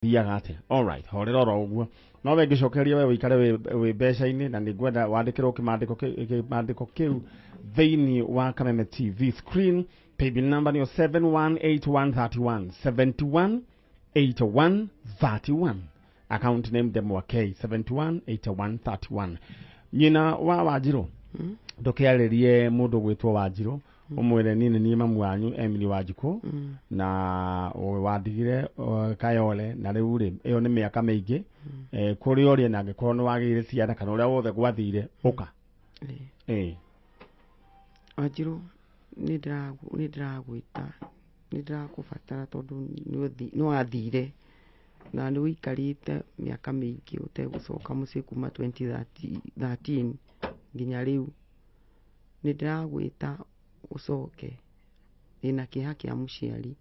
Thiaga atia? Alright, horera oro ũguo. No we ngĩcokeria we ũikare wĩ mbeca-inĩ na nĩ ngwenda wandĩkĩrwo kĩmandĩko kĩu thĩinĩ wa Kameme TV screen. Paybill number nĩyo 718131, 718131, account name Ndemwa K, 718131. Nyina wa Wanjirũ, ndũkĩarĩrie mũndũ gwĩtwo Wanjirũ, ũmwĩre niĩ nĩ niĩ mamu wanyu Emily Wanjikũ na wandigire Kayole, na rĩu rĩ ĩyo nĩ mĩaka mĩingĩ. Kũrĩa ũrĩ na angĩkorwo nĩ wagĩire ciana kana ũrĩa wothe gwathire, ũka. Wanjirũ, nĩ ndĩragwĩta, nĩ ndĩrakũbatara tondũ nĩ wathire na nĩ ũikarĩte mĩaka mĩingĩ ũtegũcoka mũciĩ kuma 2013 nginya rĩu. Nĩ ndĩragwĩta ũcoke, ndĩna kĩeha kĩa mũciari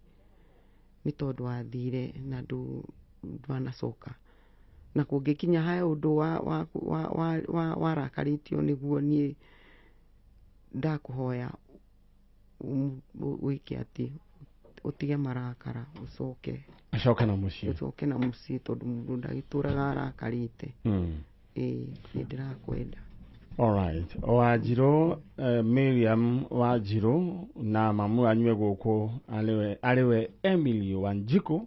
nĩ tondũ wathire na ndwanacoka. Na kũngĩkinya he ũndũ warakarĩtio nĩguo, niĩ ndakũhoya wĩke atĩ ũtige marakara, ũcoke. Acoke na mũciĩ. Ũcoke na mũciĩ tondũ mũndũ ndagĩtũraga arakarĩte. Ĩĩ, nĩ ndĩrakwenda. Alright. Wanjirũ, Miriam Wanjirũ na mamu anyue gũkũ arĩwe Emily Wanjikũ,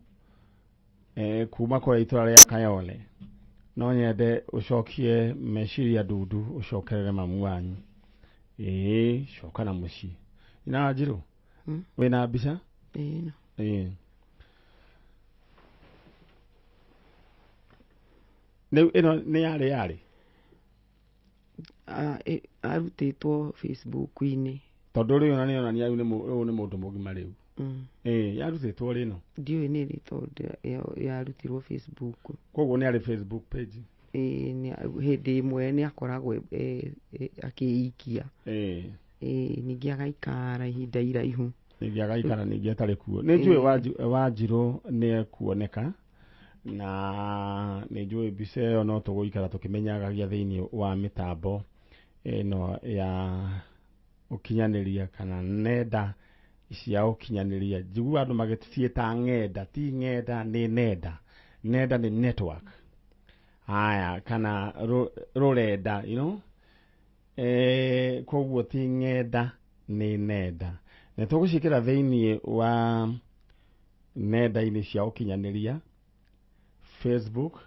kuma kũrĩa itũra rĩa Kayole. No nyende ũcokie meciria ndundu ũcokerere mamu wanyu. Ĩĩ, coka na mũciĩ. Nyina Wanjirũ, wĩna mbica? Ĩĩ. Ĩĩ. Rĩu ĩno nĩ yarĩ? Arutĩtwo Facebook-inĩ. Tondũ rĩu ona nĩonania rĩu ũyũ nĩ mũndũ mũgima rĩu. Ĩĩ, yarutĩtwo rĩ ĩno? Ndiũĩ nĩ rĩ tondũ yarutirwo Facebook. Koguo nĩ arĩ Facebook page? Ĩĩ, hĩndĩ ĩmwe nĩ akoragwo akĩikia. Ĩĩ, ningĩ agaikara ihinda iraihu. Ningĩ agaikara ningĩ atarĩ kuo. Nĩ njũĩ Wanjirũ nĩ ekuoneka na nĩ njũĩ mbica ĩyo no tũgũikara tũkĩmenyagagia thĩinĩ wa mĩtambo ĩno ya ũkinyanĩria kana nenda cia ũkinyanĩria. Njiguaga andũ magĩciĩta ng'enda, ti ng'enda, nĩ nenda. Nenda nĩ network. Haya, kana rũrenda, you know? Koguo ti ng'enda, nĩ nenda. Na tũgũciĩkĩra thĩinĩ wa nenda-inĩ cia ũkinyanĩria, Facebook,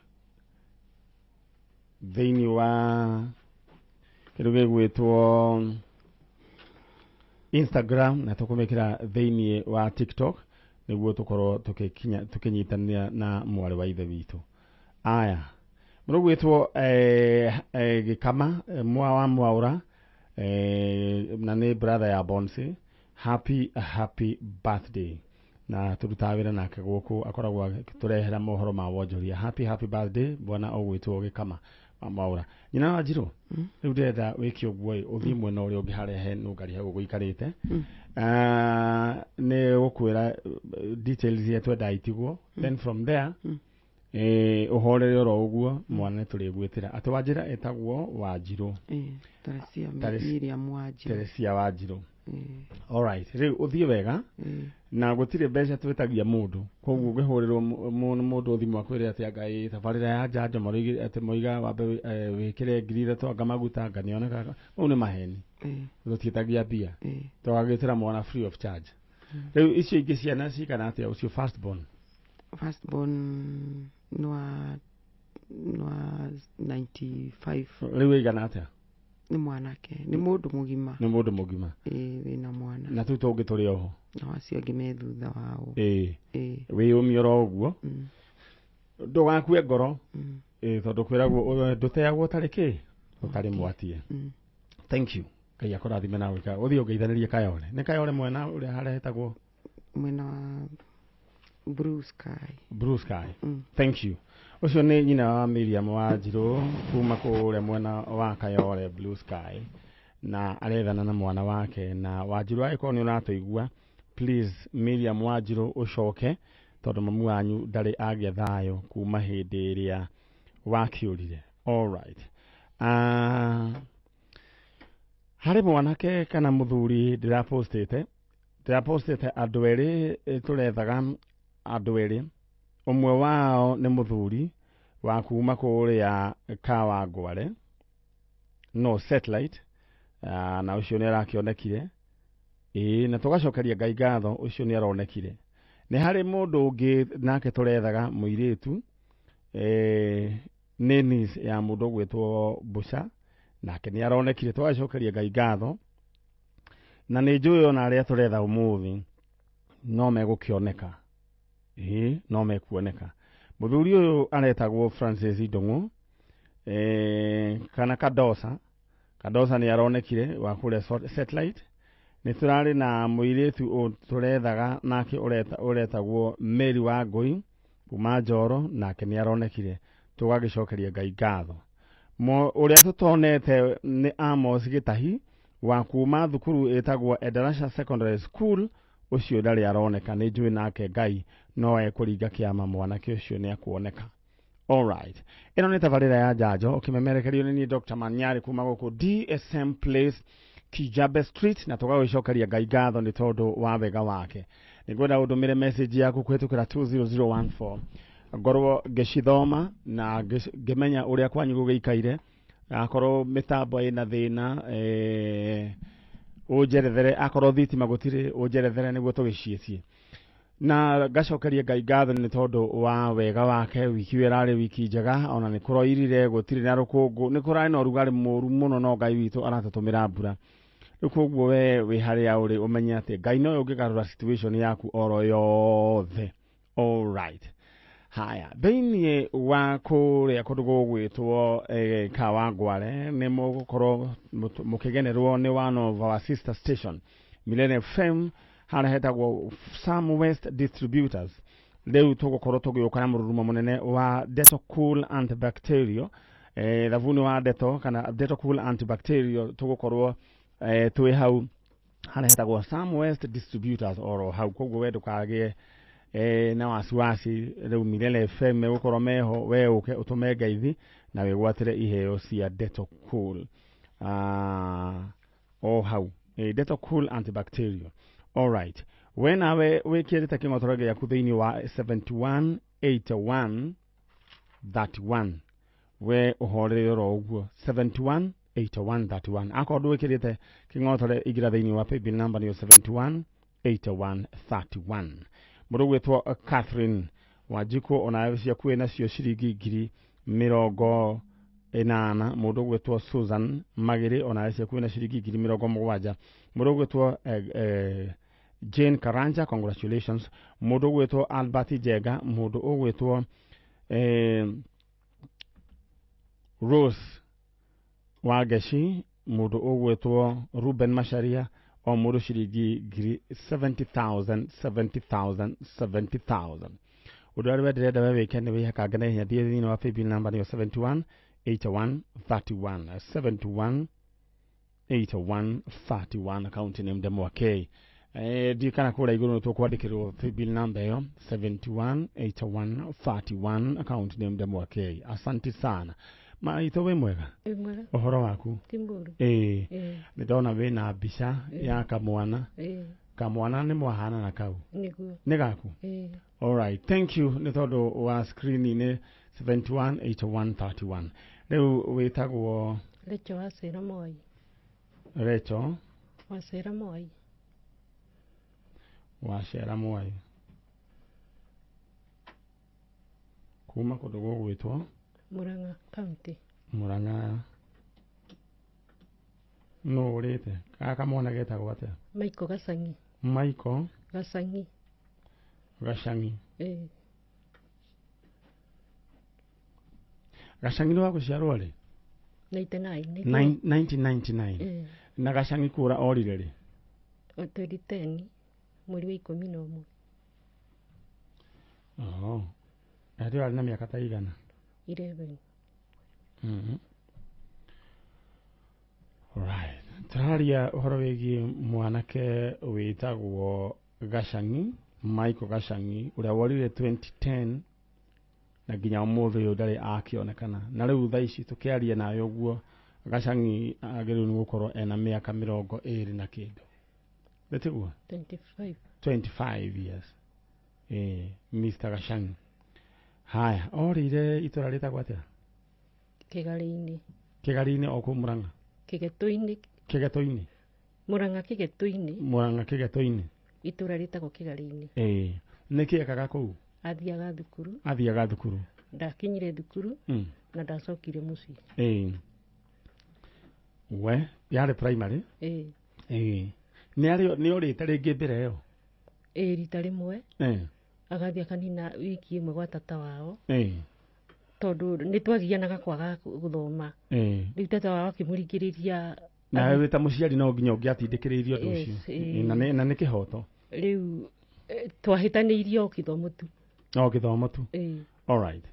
thĩinĩ wa kĩndũ gĩgwĩtwo Instagram, na tũkũmĩkĩra thĩinĩ wa TikTok nĩguo tũkorwo tũkĩnyitanĩra na mwarĩ wa ithe witũ. Aya, mũrũgwĩtwo Gĩkama, mwa wa Mwaũra, na nĩ brother ya Bonsi. Happy happy birthday. Na tũrutaga wĩra nake gũkũ, akoragwo agĩtũrehera mohoro ma wonjoria. Happy happy birthday bwana ũgwĩtwo Gĩkama wa Mwaũra. Nyina wa Njirũ, rĩu ndĩrenda wĩke ũguo ĩ, ũthiĩ mwena ũrĩa ũngĩ harĩa he nũngari hau ũgũikarĩte. Nĩ gũkwĩra details iria twendaga itigwo, then from there ũhorere oro ũguo, mwana nĩ tũrĩgwĩtĩra atĩ Wanjĩra etagwo Wanjirũ. Teresia Miriam Wanjirũ. Teresia Wanjirũ. Alright, rĩu ũthiĩ wega. Na gũtirĩ mbeca twĩtagia mũndũ, koguo ũngĩhũrĩrwo mũndũ thimũ akwĩre atĩ anga ĩ tabarĩra ya njanjo maroigire atĩ moiga wambe wĩkĩre 3,000 anga maguta anga nĩonekaga, mau nĩ maheni. Tũtiĩtagia mbia. Tũgagĩtĩra mwana free of charge. Rĩu icio ingĩ ciana cigana atĩa, ũcio first born? First born nĩ wa 95. Rĩu ĩigana atĩa? Nĩ mwanake, nĩ mũndũ mũgima. Nĩ mũndũ mũgima. Ĩĩ, wĩna mwana. Na tũu tũngĩ tũrĩ oho. Na acio angĩ me thutha wao. Ĩĩ. Wĩyũmie oro ũguo. Ndũgakue ngoro. Ĩĩ, tondũ kwĩragwo ndũteagwo ũtarĩ kĩ? Ũtarĩ mwatie. Thank you. Ngai akũrathime na gwĩka. Ũthiĩ ũngeithanĩrie Kayole. Nĩ Kayole mwena ũrĩa harĩa hetagwo? Mwena wa Blue Sky. Blue Sky. Thank you. Ũcio nĩ nyina wa Miriam Wanjirũ kuma kũrĩa mwena wa Kayole Blue Sky, na arethana na mwana wake. Na Wanjirũ, angĩkorwo nĩ ũratũigua, please Miriam Wanjirũ ũcoke, tondũ mamu wanyu ndarĩ agĩa thayũ kuma hĩndĩ ĩrĩa wakĩũrire. Alright. Harĩ mwanake kana mũthuri ndĩrapostĩte andũ erĩ, tũrethaga andũ erĩ. Ũmwe wao nĩ mũthuri wa kuma kũrĩa Kawangware, no satellite, na ũcio nĩ arakĩonekire. Ĩĩ, na tũgacokeria Ngai ngatho, ũcio nĩ aronekire. Nĩ harĩ mũndũ ũngĩ nake tũrethaga mũirĩtu, nĩ niece ya mũndũ ũgwĩtwo Buca, nake nĩ aronekire, tũgacokeria Ngai ngatho. Na nĩ njũĩ ona arĩa tũretha ũmũthĩ no megũkĩoneka. Ĩĩ, no mekuoneka. Mũthuri ũyũ aretagwo Francis Ndung'u, kana Kadosa. Kadosa nĩ aronekire wa kũrĩa satellite. Nĩ tũrarĩ na mũirĩtu tũrethaga nake ũretagwo Mary Wangũi kuma Njoro, nake nĩ aronekire, tũgagĩcokeria Ngai ngatho. Ũrĩa tũtonete nĩ Amos Gĩtahi wa kuma thukuru ĩtagwo Endarasha Secondary School, ũcio ndarĩ aroneka, nĩ njũĩ nake Ngai no ekũringa kĩama, mwanake ũcio nĩ akuoneka. Alright. Ĩno nĩ tabarĩra ya njanjo ũkĩmemerekerio nĩ niĩ Dr. Manyari kuma gũkũ DSM Place, Kijabe Street, na tũgagĩcokeria Ngai ngatho nĩ tondũ wa wega wake. Nĩngwenda ũndũmĩre message yaku kũhĩtũkĩra 20014, ngorwo ngĩcithoma na ngĩmenya ũrĩa kwanyu gũgĩikaire. Akorwo mĩtambo ĩna thĩna, ũnjerethere, akorwo thitima gũtirĩ ũnjerethere nĩguo tũgĩciĩtie. Na ngacokeria Ngai ngatho nĩ tondũ wa wega wake. Wiki ĩyo ĩrarĩ wiki njega, ona nĩ kũroirire, gũtirĩ na rũkũngũ, nĩ kũrarĩ na ũrugarĩ mũru mũno, no Ngai witũ aratũtũmĩra mbura. Rĩu koguo we wĩ harĩa ũrĩ ũmenye atĩ Ngai nowe ũngĩgarũra situation yaku oro yothe. Alright. Haya, thĩinĩ wa kũrĩa kũndũ gũgwĩtwo Kawangware nĩ mũgũkorwo mũkĩgenerwo nĩ one of our sister station Milele FM, harĩa hetagwo Sam West Distributors. Rĩu tũgũkorwo tũgĩũka na mũrurumo mũnene wa Dettol Cool Antibacterial, thabuni wa Dettol kana Dettol Cool Antibacterial, tũgũkorwo twĩ hau harĩa hetagwo Sam West Distributors oro hau. Koguo we ndũkagĩe na wasiwasi, rĩu Milele FM megũkorwo meho, we ũke ũtũme ngeithi na wĩgwatĩre iheo cia Dettol Cool o hau, Dettol Cool Antibacterial. Alright, we nawe wĩkĩrĩte kĩng'otoro gĩaku thĩinĩ wa 71 81 31, we ũhorere oro ũguo 71 81 31. Akorwo ndwĩkĩrĩte kĩng'otore, ingĩra thĩinĩ wa paybill number nĩyo 71 81 31. Mũndũ ũgwĩtwo Catherine Wanjikũ, onawe ciaku wĩ nacio ciringi 80,000. Mũndũ ũgwĩtwo Susan Magĩrĩ, onawe ciaku wĩ na ciringi 70,000. Mũndũ ũgwĩtwo Jane Karanja, congratulations. Mũndũ ũgwĩtwo Albert Njenga, mũndũ ũgwĩtwo Rose Wangeci, mũndũ ũgwĩtwo Ruben Macharia, o mũndũ ciringi 70,000, 70,000, 70,000. Ũndũ ũrĩa ndĩrenda we wĩke nĩ wĩhakange na ihenya, thiĩ thĩinĩ wa paybill number nĩyo 71 81 31, 71 81 31, account name Ndemwa K. Ndiũ kana kũrĩa igũrũ nĩ tũkwandĩkĩrwo paybill number ĩyo 71 81 31, account name Ndemwa K. Asante sana. Maitũ, wĩ mwega? Wĩ mwega. Ũhoro waku? Ti mũru. Ĩĩ. Ĩĩ. Nĩ ndona wĩna mbica ya kamwana. Ĩĩ. Kamwana nĩ mwahana na kau? Nĩguo. Nĩ gaku? Ĩĩ. Alright, thank you nĩ tondũ wa screen-inĩ 71 81 31. Rĩu wĩtagwo? Recho Wacera Moi. Recho Wacera Moi. Wacera Mwai, kuma kũndũ gũgwĩtwo? Murang'a County. Murang'a. Nũ ũrĩte gaka kamwana getagwo atĩa? Michael Gacangi. Michael Gacangi. Gacangi. Ĩĩ. Gacangi nĩ wa gũciarwo rĩ? 99. 1999. Ĩĩ. Na Gacangi kũra orire rĩ? 2010 mweri wa 11. Oh. Hĩndĩ ĩyo arĩ na mĩaka ta igana? 11. Right. Tũraria ũhoro wĩgiĩ mwanake wĩtagwo Gacangi, Michael Gacangi, ũrĩa worire 2010 na nginya ũmũthĩ ũyũ ndarĩ akĩonekana. Na rĩu thaa ici tũkĩaria nawe ũguo, Gacangi agĩrĩirwo nĩ gũkorwo ena mĩaka 20 na kĩndũ. Nĩ tiguo? 25. 25 years. Mr. Gacangi. Haya, orĩire itũra rĩtagwo atĩa? Kĩgarĩ-inĩ. Kĩgarĩ-inĩ o kũu Mũrang'a? Kĩgetũ-inĩ. Kĩgetũ-inĩ? Mũrang'a Kĩgetũ-inĩ. Mũrang'a Kĩgetũ-inĩ. Itũra rĩtagwo Kĩgarĩ-inĩ. Ĩĩ. Nĩkĩ ekaga kũu? Athiaga thukuru. Athiaga thukuru. Ndakinyire thukuru na ndacokire mũciĩ. Ĩĩ. We, yarĩ primary? Ĩĩ. Ĩĩ. Nĩ orĩte rĩngĩ mbere ĩyo? Ĩĩ, rita rĩmwe. Ĩĩ. Agathiĩ akanina wiki ĩmwe gwa tata wao. Ĩĩ. Tondũ nĩ twagianaga kwaga gũthoma. Ĩĩ. Rĩu tata wao akĩmũringĩrĩria. Nawe wĩ ta mũciari no nginya ũngĩatindĩkĩrĩirie ũndũ ũcio. Yes, na nĩ kĩhoto. Rĩu twahĩtanĩirie o kĩthomo tu. O kĩthomo tu. Ĩĩ. All right.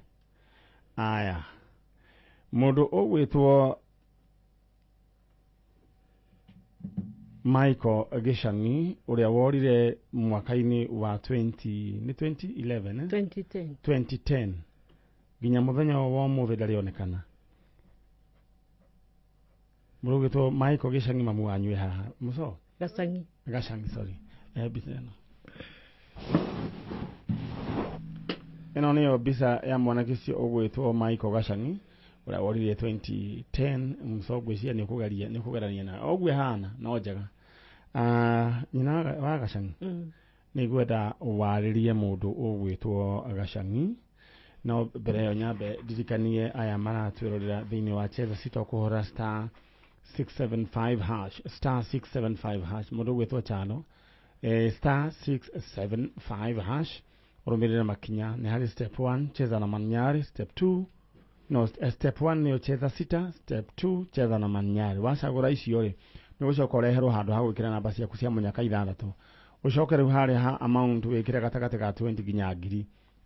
Aya. Mũndũ ũgwĩtwo Michael Gĩcang'i ũrĩa worire mwaka-inĩ wa 2011 eh? 2010. 2010 nginya mũthenya wa ũmũthĩ ndarĩ onekana. Mũndũ ũgwĩtwo Michael Gĩcang'i mamu wanyu e haha. Mũco? Gacang'i. Gacang'i, sorry. Mbica ĩno. Ĩno nĩyo mbica ya mwanake ũcio ũgwĩtwo Michael Gacang'i ũrĩa worire 2010. Mũco ngwĩciria nĩ ũkũgeria nĩ ũkũgerania na ũguo ĩhana no njega. Nyina wa Gacang'i nĩ ngwenda warĩrie mũndũ ũgwĩtwo Gacang'i, no mbere ĩyo nyambe ndirikanie aya maratwĩrorera thĩinĩ wa Cheza Sita kũhũra star 675 hash, star 675 hash. Mũndũ ũgwĩtwo Chano, star 675 hash, ũrũmĩrĩre makinya. Nĩ harĩ step 1 cheza na Manyari, step 2 no step 1 nĩyo cheza sita, step 2 cheza na Manyari. Wacagũra icio rĩ, nĩ ũgũcoka ũreherwo handũ ha gwĩkĩra namba ciaku cia mũnyaka ithathatũ, ũcoke rĩu harĩa ha amount wĩkĩre gatagatĩ ga 20 nginya 1000,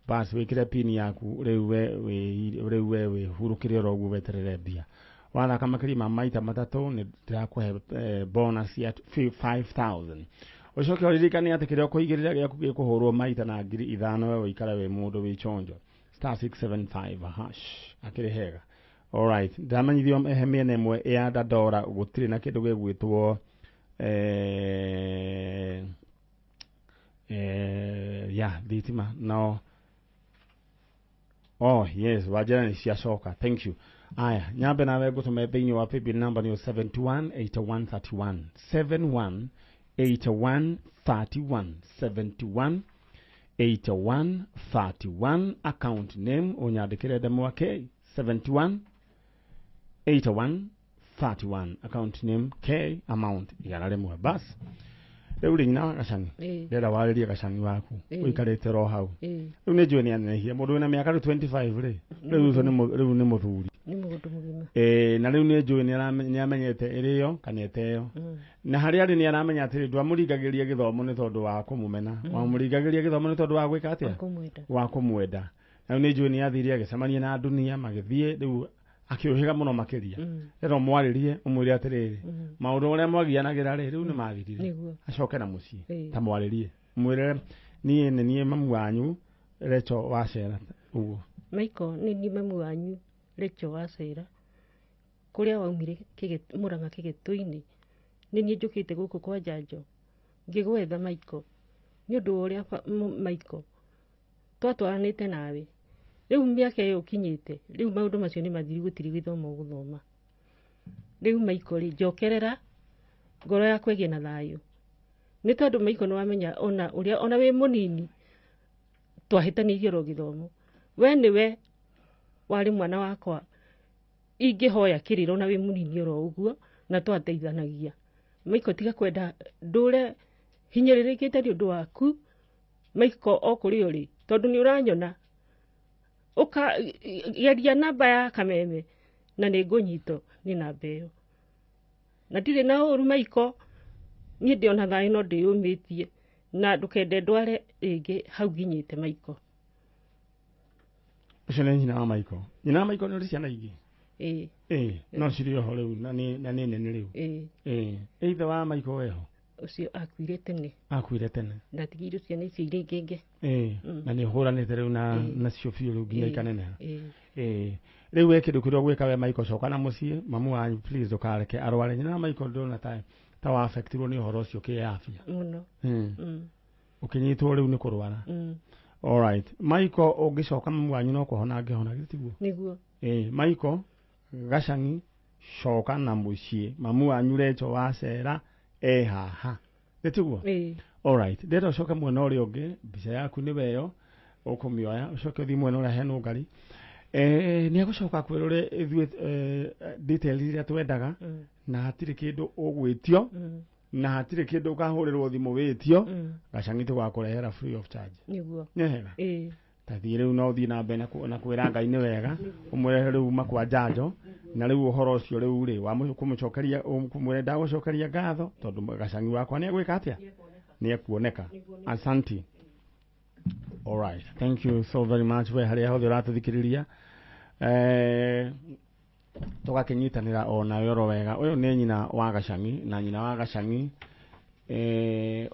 bas wĩkĩre pin yaku, rĩu we wĩhurũkĩre oro ũguo weterere mbia. Wathaka makĩria ma maita matatũ nĩ ndĩrakũhe bonus ya 5000. Ũcoke ũririkane atĩ kĩrĩa ũkũigĩrĩra gĩaku gĩkũhũrwo maita na 5000, we ũikare wĩ mũndũ wĩ chonjo. Star 675 hash. Akĩrĩ hega. Alright, ndamenyithio he mĩena ĩmwe ya Dandora gũtirĩ na kĩndũ gĩgwĩtwo ya thitima no. Oh yes, wajira nĩ ciacoka. Thank you. Aya, nyambe nawe ngũtũme thĩinĩ wa paybill number nĩyo 718131, 718131, 718131, account name ũnyandĩkĩre Ndemwa K, 718131, account name K, amount 100. Bas rĩu rĩ, nyina wa Gacang'i, ndĩrenda warĩrie Gacang'i waku ũikarĩte ro hau. Rĩu nĩ njũĩ nĩ anenehire mũndũ wĩna mĩaka rĩu 25 rĩ, rĩu ũcio rĩu nĩ mũthuri, nĩ mũndũ mũgima. Na rĩu nĩ njũĩ nĩ amenyete ĩrĩo kana ĩteo, na harĩa arĩ nĩ aramenya atĩrĩ, ndwamũringagĩria gĩthomo nĩ tondũ wa kũmũmena, wamũringagĩria gĩthomo nĩ tondũ wa gwĩka atĩa? Wa kũmwenda. Na rĩu nĩ njũĩ nĩ athire agĩcemania na dunia magĩthiĩ rĩu akĩũhĩga mũno makĩria. Rĩrĩa ũmwarĩrie ũmwĩre atĩrĩrĩ, maũndũ marĩa mwagianagĩra rĩ, rĩu nĩ mathirire, acoke na mũciĩ. Ta mwarĩrie mwĩre niĩ nĩ niĩ mamu wanyu Recho Wacera ũguo. Michael, nĩ niĩ mamu wanyu Recho Wacera, kũrĩa waumire Mũrang'a Kĩgetũ-inĩ. Nĩ niĩ njũkĩte gũkũ kwa njanjo ngĩgwetha Michael, nĩ ũndũ wa ũrĩa Michael twatwaranĩte nawe. Rĩu mĩaka ĩyo ũkinyĩte, rĩu maũndũ macio nĩ mathiru, gũtirĩ gĩthomo ũgũthoma. Rĩu Michael rĩ, njokerera ngoro yakwa ĩgĩe na thayũ, nĩ tondũ Michael nĩ wamenya ona ũrĩa ona wĩ mũnini twahĩtanĩirie oro gĩthomo. We nĩwe warĩ mwana wakwa ingĩhoya kĩrĩro na wĩ mũnini oro ũguo, na twateithanagia. Michael, tiga kwenda ndũre hinyĩrĩrĩkĩte nĩ ũndũ waku Michael, o kũrĩa ũrĩ, tondũ nĩ ũranyona. Ũka geria namba ya kameme na nĩ ngũnyitwo nĩ namba ĩyo. Na ndirĩ na ũru Michael, niĩ ndĩ ona thayũ no ndĩyũmĩtie, na ndũkende ndware rĩngĩ hau nginyĩte Michael. Ũcio nĩ nyina wa Michael. Nyina wa Michael nĩ ũrĩ ciana ingĩ? Ĩĩ. Ĩĩ, no cirĩ oho rĩu na nĩ nene rĩu. Ĩĩ. Ĩĩ. Ithe wa Michael weho? Ũcio akuire tene. Akuire tene. Ndatigĩirwo ciana icio irĩ ngenge. Ĩĩ. Na nĩ ũhũranĩte rĩu na nacio biũ rĩu nginya ikaneneha. Ĩĩ. Ĩĩ. Rĩu we kĩndũ kĩrĩa ũgwĩka we Michael, coka na mũciĩ, mamu wanyu please ndũkareke arware. Nyina wa Michael ndona ta wa affectirwo nĩ ũhoro ũcio kĩafya. Mũno. Ũkĩnyitwo rĩu nĩ kũrwara. Alright, Michael ũngĩcoka mamu wanyu no kũhona angĩhona, githĩ tiguo? Nĩguo. Michael Gacang'i, coka na mũciĩ, mamu wanyu Recho wacera e haha, nĩ tiguo? Ĩĩ. Alright, ndĩrenda ũcoke mwena ũrĩa ũngĩ, mbica yaku nĩwe ĩyo ũkũmĩoya, ũcoke ũthiĩ mwena ũrĩa hena ũngari. Nĩ egũcoka kwĩrũre ithuĩ details iria twendaga, na hatirĩ kĩndũ ũgwĩtio, na hatirĩ kĩndũ ũkahũrĩrwo thimũ wĩtio. Gacang'i tũgakũrehera free of charge. Nĩguo. Nĩ hega. Ĩĩ. Tathiĩ rĩu no ũthiĩ na mbere na kwĩra Ngai nĩ wega, ũmũrehe rĩu uma kwa njanjo, na rĩu ũhoro ũcio rĩu rĩ wa kũmũcokeria, kũmwĩra ndagũcokeria ngatho tondũ Gacang'i wakwa nĩ egwĩka atĩa, nĩ ekuoneka. Asanti. Alright, thank you so very much we harĩa hothe ũratũthikĩrĩria. Tũgakĩnyitanĩra o nawe oro wega. Ũyũ nĩ nyina wa Gacang'i, na nyina wa Gacang'i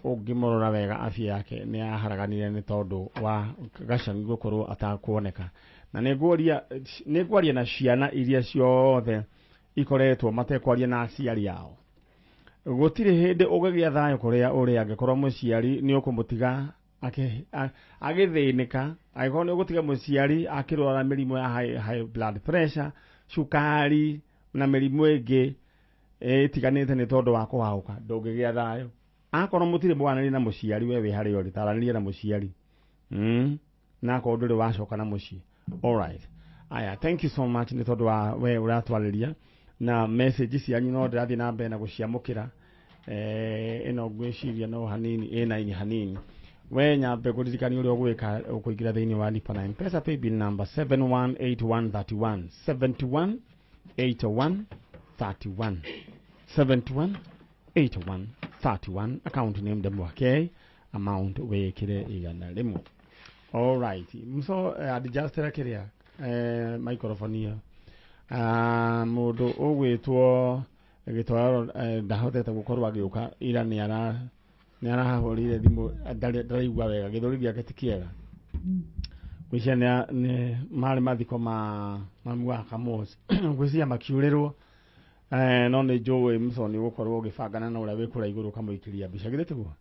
ũngĩmũrora wega afya yake nĩ yaharaganire nĩ tondũ wa Gacang'i gũkorwo atakuoneka. Na nĩ ngwaria na ciana iria ciothe ikoretwo matekwaria na aciari ao. Gũtirĩ hĩndĩ ũngĩgĩa thayũ kũrĩa ũrĩ angĩkorwo mũciari nĩ ũkũmũtiga agĩthĩnĩka, angĩkorwo nĩ ũgũtiga mũciari akĩrwara mĩrimũ ya high blood pressure, cukari na mĩrimũ ĩngĩ ĩtiganĩte nĩ tondũ wa kũhahũka, ndũngĩgĩa thayũ. Akorwo mũtirĩ mwaranĩria na mũciari, we wĩ harĩa ũrĩ, taranĩria na mũciari. Na akorwo ndũrĩ wacoka na mũciĩ. Alright. Aya, thank you so much nĩ tondũ wa we ũratwarĩria na message cianyu, no ndĩrathiĩ na mbere na gũciamũkĩra. Ĩno ngwĩciria no hanini, ĩna ini hanini. We nyambe kũririkania ũrĩa ũgwĩka ũkũingĩra thĩinĩ wa Lipa na M-Pesa paybill number 718131, 718131, 718131, account name Ndemwake, amount wĩkĩre 100. Alright, mso adjustera kĩrĩa microphone ĩyo. Mũndũ ũgwĩtwo Gĩtwaro ndahotete gũkorwo agĩũka ira, nĩ arahũrire thimũ, ndaraigua wega, gĩthũri gĩake ti kĩega. Ngwĩciria nĩ marĩ mathiko ma mamu wa Kamosi, ngwĩciria makiurĩrwo. No nĩ njũĩ mso nĩ ũgũkorwo ũgĩbangana na ũrĩa wĩ kũrĩa igũrũ ũkamũikĩria mbica, githĩ tiguo?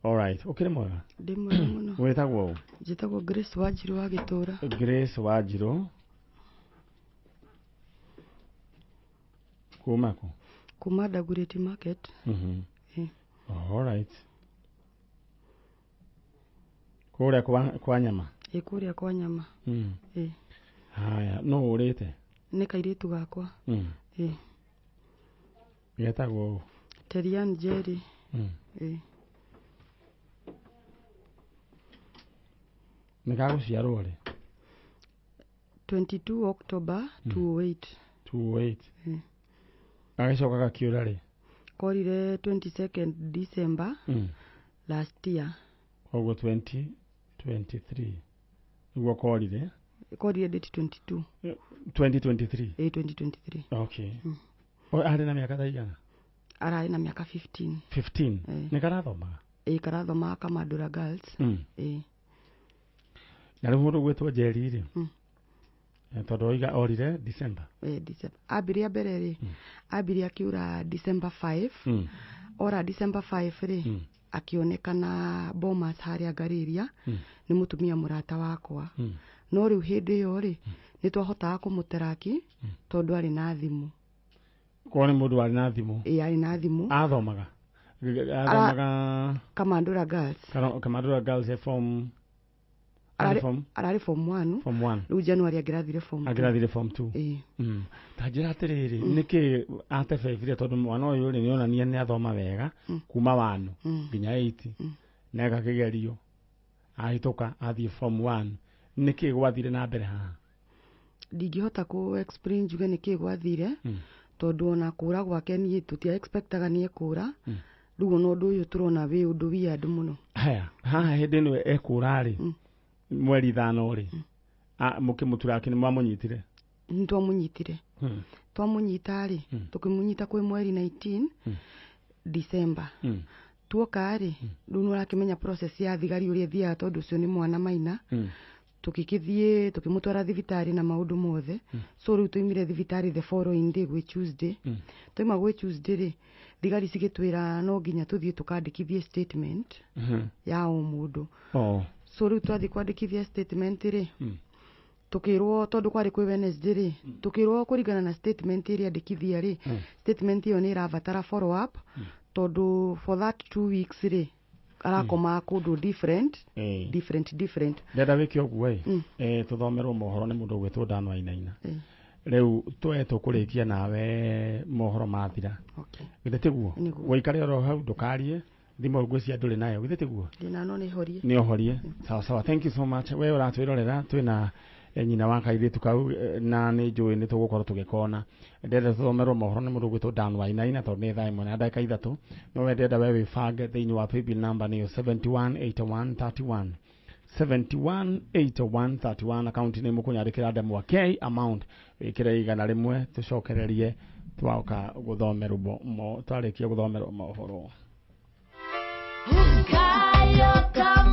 Alright, ũkĩrĩ mwega? Ndĩ mwega mũno. Wĩtagwo ũ? Njĩtagwo Grace Wanjirũ wa Gĩtũra. Grace Wanjirũ kuma kũ? Kuma Dagoretti Market. Alright. Kũrĩa kwa nyama? Ĩ, kũrĩa kwa nyama. Ĩ. Haya, nũ ũrĩte? Nĩ kairĩtu gakwa. Ĩ. Getagwo ũ? Terian Njeri. Ĩ. Nĩ gagũciarwo rĩ? 22 October 2008. 2008. Gagĩcoka gakiũra rĩ? Korire 22nd December last year. Koguo 2023 nĩguo korire? Korire date 22. 2023? Ĩ, 2023. Okay. Arĩ na mĩaka ta igana? Ararĩ na mĩaka 15. 15? Nĩ karathomaga? Ĩ, karathomaga Kamandũra Girls. Ĩ. Na rĩu mũndũ ũgwĩtwo Njeri rĩ, tondũ oiga orire December. Ĩ, December. Ambirie mbere rĩ, ambirie akiura December 5. Ora December 5 rĩ, akĩonekana Bomas harĩa Ngariria, nĩ mũtumia mũrata wakwa. No rĩu hĩndĩ ĩyo rĩ, nĩ twahotaga kũmũteraki tondũ arĩ na thimũ. Korwo nĩ mũndũ warĩ na thimũ? Ĩ, arĩ na thimũ. Athomaga? Athomaga Kamandũra Girls. Kamandũra Girls form Arĩ form? Ararĩ form 1. Form 1. Rĩu January angĩrathire form 2. Angĩrathire form 2. Ĩ. Ta njĩra atĩrĩrĩ, nĩkĩ atebebire tondũ mwana ũyũ rĩ nĩonania nĩ athoma wega kuma 1 nginya 8 na eka kĩgerio ahĩtũka athiĩ form 1, nĩkĩ gwathire na mbere haha? Ndingĩhota kũ explain njuge nĩkĩ gwathire, tondũ ona kũra gwake niĩ tũtia expectaga nĩ ekũra. Rĩu ona ũndũ ũyũ tũrona wĩ ũndũ weird mũno. Haya, haha hĩndĩ ĩno ekũra rĩ, mweri 5 rĩ, mũkĩmũturaki nĩ mwamũnyitire? Nĩ twamũnyitire. Twamũnyita rĩ, tũkĩmũnyita kwĩ mweri 19 December. Tuoka rĩ, rĩu nĩ ũrakĩmenya process ya thigari ũrĩa ĩthiaga tondũ ũcio nĩ mwana maina. Tũgĩkĩthiĩ tũkĩmũtwara thibitarĩ na maũndũ mothe. So rĩu tũimire thibitarĩ the following day gwĩ Tuesday. Twaima gwĩ Tuesday rĩ, thigari cigĩtwĩra no nginya tũthiĩ tũkandĩkithie statement ya o mũndũ. So rĩu twathiĩ kwandĩkithia statement rĩ, tukirwo tondu kwari kwi Wednesday ri, tukirwo kuringana na statement iria andikithia ri, statement iyo ni irabatara follow up, tondu for that 2 weeks ri arakoma kundu different. Different. Ndenda wĩke ũguo ĩ, tũthomerwo mohoro nĩ mũndũ ũgwĩtwo Dan Wainaina. Rĩu twe tũkũrĩkia nawe mohoro mathira. Okay. Githĩ tiguo? Nĩguo. Wĩikare oro hau, ndũkarie thimũ, ngwĩciria ndũrĩ nayo, githĩ tiguo? Ndĩna, no nĩ horie. Nĩ ũhorie, sawa sawa. Thank you so much. We ũratwĩrorera, twĩna nyina wa kairĩtu kau, na nĩ njũĩ nĩ tũgũkorwo tũgĩkona. Ndenda tũthomerwo mohoro nĩ mũndũ ũgwĩtwo Dan Wainaina, tondũ nĩ 1:03. No we ndenda we wĩbange thĩinĩ wa paybill number, nĩyo 718131, 718131. Akaunti nĩ mũkũnyandĩkĩra ndemwa K, amount wĩkĩre 100, tũcokererie twaoka gũthomerwo mo twarĩkia gũthomerwo mohoro. Kayo.